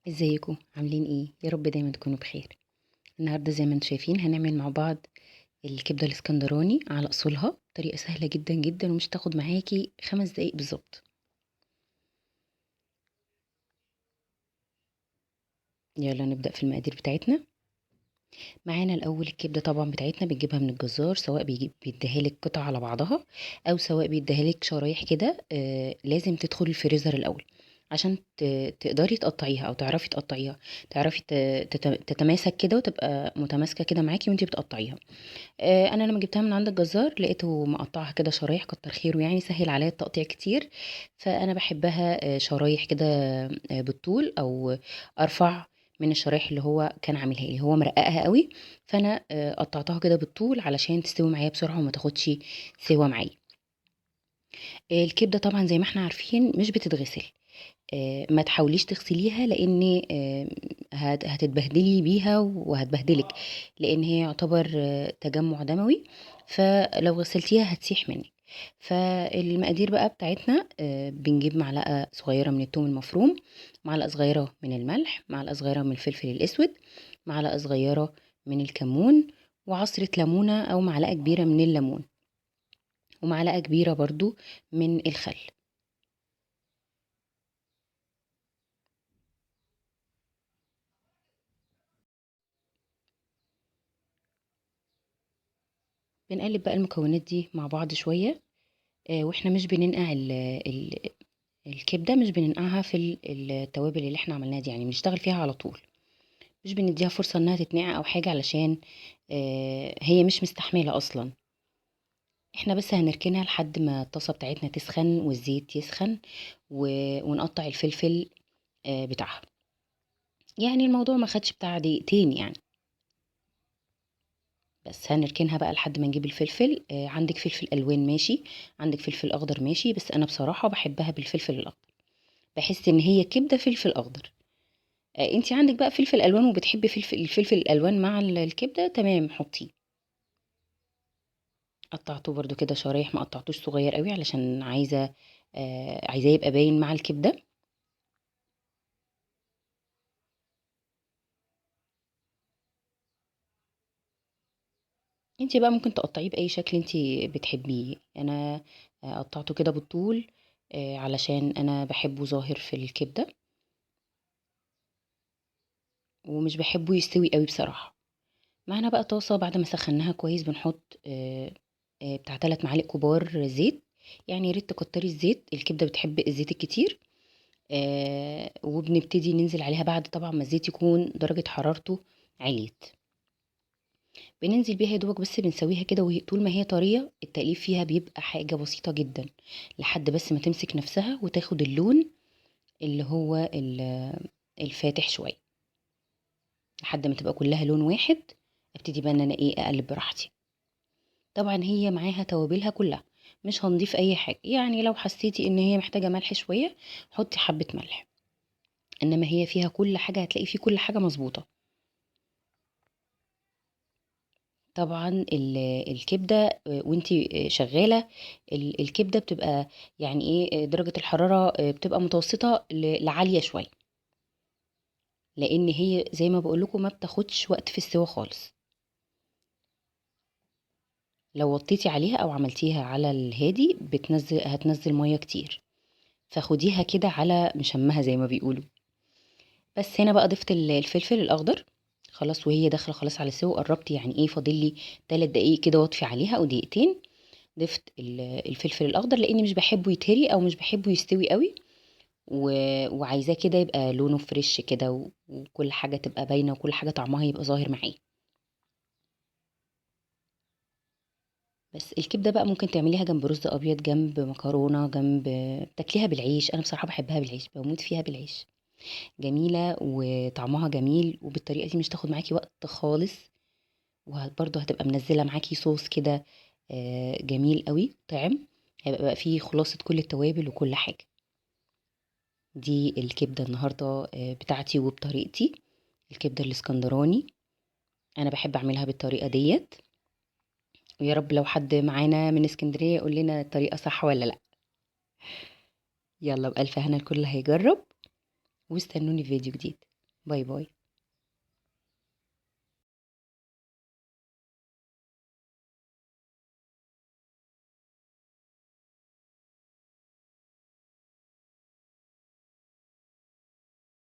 ازيكم عاملين ايه؟ يا رب دايما تكونوا بخير. النهارده زي ما انتم شايفين هنعمل مع بعض الكبده الاسكندراني على اصولها، طريقه سهلة جدا جدا ومش تاخد معاكي 5 دقايق بالظبط. يلا نبدا في المقادير بتاعتنا. معانا الاول الكبده طبعا بتاعتنا بنجيبها من الجزار، سواء بيديها لك قطع على بعضها او سواء بيديها لك شرايح كده. لازم تدخل الفريزر الاول عشان تقدري تقطعيها او تعرفي تقطعيها، تعرفي تتماسك كده وتبقى متماسكة كده معاكي وانتي بتقطعيها. انا لما جبتها من عند الجزار لقيته مقطعها كده شرايح، كتر خيره يعني سهل عليا التقطيع كتير. فانا بحبها شرايح كده بالطول او ارفع من الشرايح اللي هو كان عاملها لي، هو مرققها قوي، فانا قطعتها كده بالطول علشان تستوي معايا بسرعة وما تاخدش سوا معايا. الكبده طبعا زي ما احنا عارفين مش بتتغسل، ما تحاوليش تغسليها لان هتتبهدلي بيها وهتبهدلك، لان هي يعتبر تجمع دموي، فلو غسلتيها هتسيح منك. فالمقادير بقى بتاعتنا، بنجيب معلقه صغيرة من الثوم المفروم، معلقه صغيرة من الملح، معلقه صغيرة من الفلفل الاسود، معلقه صغيرة من الكمون، وعصره ليمونه او معلقه كبيرة من الليمون، ومعلقة كبيرة برضو من الخل. بنقلب بقى المكونات دي مع بعض شوية، واحنا مش بننقع الكبده، مش بننقعها في التوابل اللي احنا عملناها دي، يعني بنشتغل فيها على طول، مش بنديها فرصة انها تتنقع او حاجة علشان هي مش مستحمله اصلا. احنا بس هنركنها لحد ما الطاسه بتاعتنا تسخن والزيت يسخن ونقطع الفلفل بتاعها. يعني الموضوع ما خدش بتاع دقيقتين يعني، بس هنركنها بقى لحد ما نجيب الفلفل. عندك فلفل الوان ماشي، عندك فلفل اخضر ماشي، بس انا بصراحة بحبها بالفلفل الاخضر، بحس ان هي كبده فلفل اخضر. انتي عندك بقى فلفل الوان وبتحبي الفلفل الالوان مع الكبده، تمام حطيه. قطعته برده كده شرايح، ما قطعتوش صغير قوي علشان عايزاه يبقى باين مع الكبده. انتي بقى ممكن تقطعيه باي شكل انتي بتحبيه. انا قطعته كده بالطول، علشان انا بحبه ظاهر في الكبده ومش بحبه يستوي قوي بصراحة. معانا بقى طاسه بعد ما سخناها كويس بنحط بتاع 3 معالق كبار زيت، يعني يا ريت تكتري الزيت، الكبده بتحب الزيت الكتير. وبنبتدي ننزل عليها بعد طبعا ما الزيت يكون درجه حرارته عليت، بننزل بيها يا دوبك بس بنسويها كده، وهي طول ما هي طرية التقليب فيها بيبقى حاجة بسيطة جدا لحد بس ما تمسك نفسها وتاخد اللون اللي هو الفاتح شوية، لحد ما تبقى كلها لون واحد. ابتدي بقى ان انا اقلب براحتي. طبعا هي معاها توابلها كلها، مش هنضيف اي حاجة، يعني لو حسيتي ان هي محتاجه ملح شوية حطي حبه ملح، انما هي فيها كل حاجة، هتلاقي فيه كل حاجة مظبوطة. طبعا الكبده وانتي شغالة، الكبده بتبقى يعني ايه درجه الحرارة بتبقى متوسطه لعاليه شوية، لان هي زي ما بقول لكم ما بتاخدش وقت في السوا خالص. لو وطيتي عليها او عملتيها على الهادي هتنزل مية كتير، فخديها كده على مشمها زي ما بيقولوا. بس هنا بقى ضفت الفلفل الاخضر خلاص، وهي داخله خلاص على السوا، قربت يعني ايه فاضل لي 3 دقايق كده واطفي عليها او دقيقتين. ضفت الفلفل الاخضر لاني مش بحبه يتهري او مش بحبه يستوي قوي، وعايزاه كده يبقى لونه فريش كده، وكل حاجة تبقى باينة وكل حاجة طعمها يبقى ظاهر معايا. بس الكبده بقى ممكن تعمليها جنب رز ابيض، جنب مكرونه، جنب تاكليها بالعيش. انا بصراحة بحبها بالعيش، بموت فيها بالعيش، جميلة وطعمها جميل، وبالطريقه دي مش تاخد معاكي وقت خالص، وبرده هتبقى منزله معاكي صوص كده، جميل قوي طعم، هيبقى بقى فيه خلاصه كل التوابل وكل حاجة. دي الكبده النهارده، بتاعتي وبطريقتي، الكبده الاسكندراني انا بحب اعملها بالطريقة ديت. ويا رب لو حد معانا من اسكندرية يقول لنا الطريقة صح ولا لا. يلا بألف هنا الكل هيجرب، واستنوني في فيديو جديد. bye bye.